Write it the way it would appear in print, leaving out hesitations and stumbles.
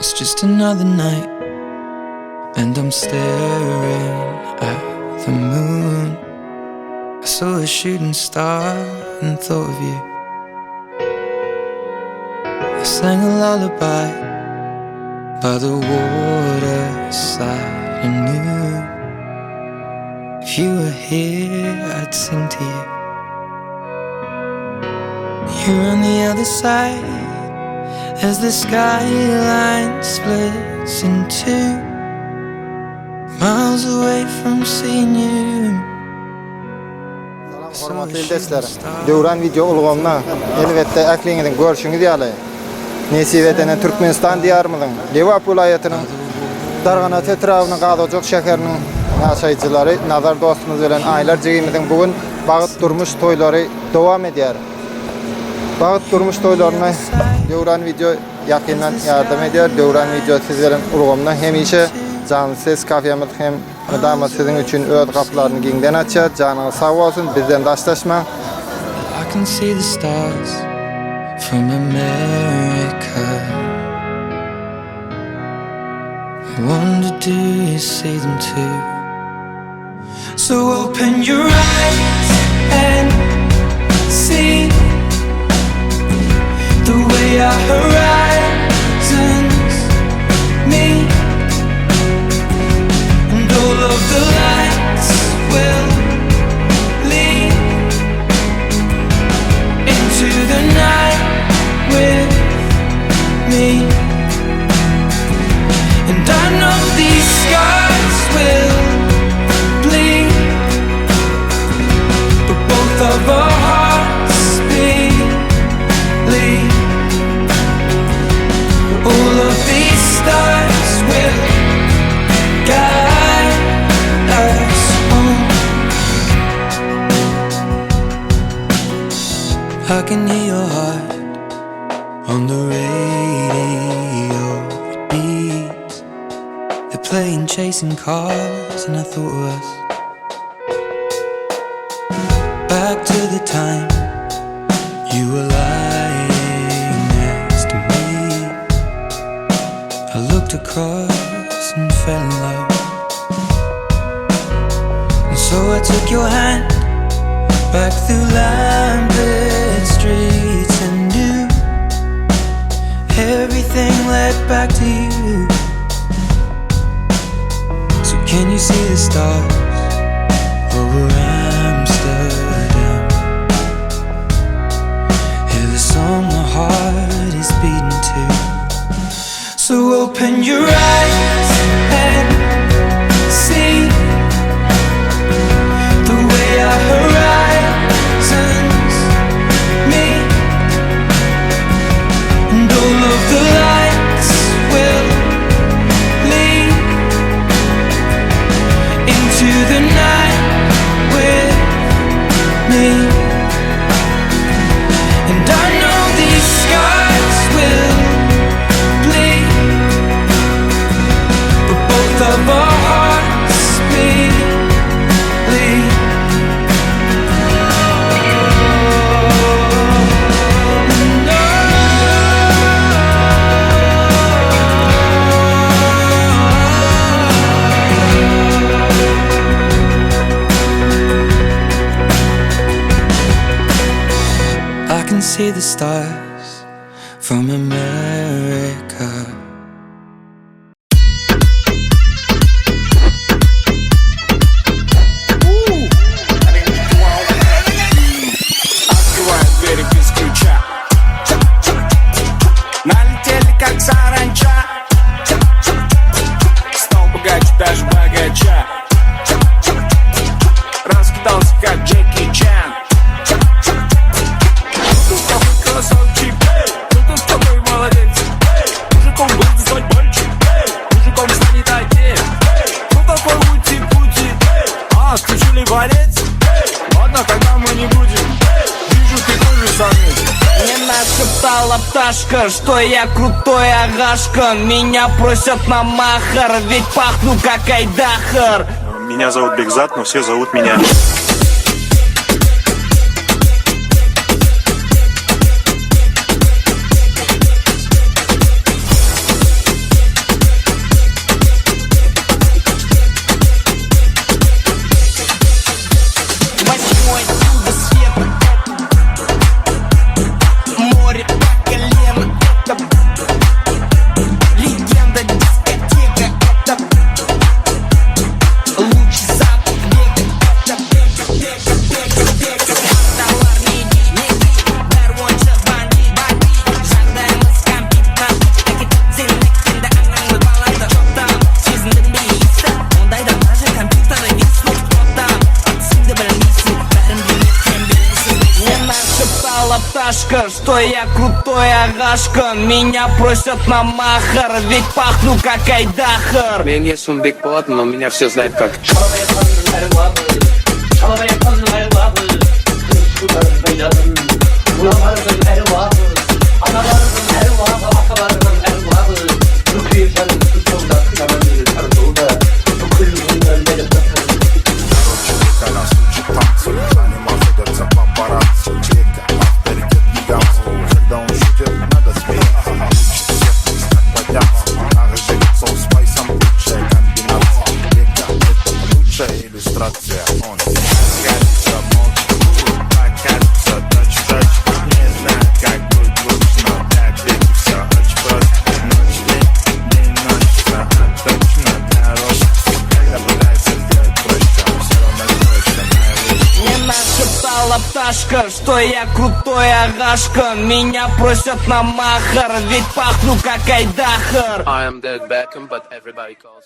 It's just another night And I'm staring at the moon I saw a shooting star and thought of you I sang a lullaby by the waterside and knew If you were here, I'd sing to you You're on the other side As the skyline splits in two Miles away from seeing you Salam hormatly ildeşler! Döwran wideo ulgamyna elbetde ähliňiziň görşüňiz ýaly nesip edene Türkmenistan diýarymyzyň Lebap welaýatynyň Darganata etrabynyň Gazojak şäheriniň ýaşaýjylary Nazar dostumyz bilen Aýlar jigimiziň bu gün bagt durmuş toýlary dowam edýär. Bagt durmuş toýlaryna Döwran wideo ýakyndan ýardam edýär. Döwran wideo siz bilen ulgamda hemişe Janly ses kafemiz hem mydama siziň üçin öz gapylaryny giňden açýar. Janyňyz sag bolsun, bizden daşlaşmaň. I can see the stars from America I wonder do you see them too So open your eyes and see The way our horizons meet And all of the lights will lead Into the night with me And I know these scars will bleed But both of our hearts believe All of these stars will guide us home I can hear your heart on the radio it beats They're playing chasing cars and I thought of us Back to the time you were lying next to me I looked across and fell in love And so I took your hand back through lamplit streets and knew Everything led back to you So can you see the stars over Amsterdam? Hear the song my heart is beating to So open your eyes and see The way our horizons meet And all of the lights will lead Into the night with me And I know these scars will bleed But both of our hearts believe I can see the stars from America. Открываю двери без ключа Налетели как саранча Стал богаче даже богача Раскидался как Джеки Чан Тут такой красавчик, тут такой молодец Мужиком был стать мальчик, мужиком станет отец Кто такой ути-пути? А, включили балет? Ладно, тогда мы не будем Вижу, ты тоже самец Мне нашептала пташка, что я крутой агашка Меня просят на махар, ведь пахну как айдахар Меня зовут Бекзат, но все зовут меня. пташка, что я крутой агашка Меня просят на махар, ведь пахну как айдахар Meň ismim Bekpolat, но меня все знают как Короче, Коляс учит танцы, за ним охотятся папарацци. Бека, авторитет гигантский, когда он шутит, надо смеяться. Учит всех нас, как подняться, на лицо с спайсом, лучшая комбинация. Бека, это лучшая иллюстрация. Он кажется, может, покажется, точь-в-точь. Не знаю, как будет лучше, но для Беки все очень просто. Ночь, день, день, ночь, всё точно для роста. Когда пытается сделать проще, он все равно проще, наилучше. Мне нашептала пташка, что я крутой агашка Меня просят на махар, ведь пахну как айдахар I am David Beckham, but everybody calls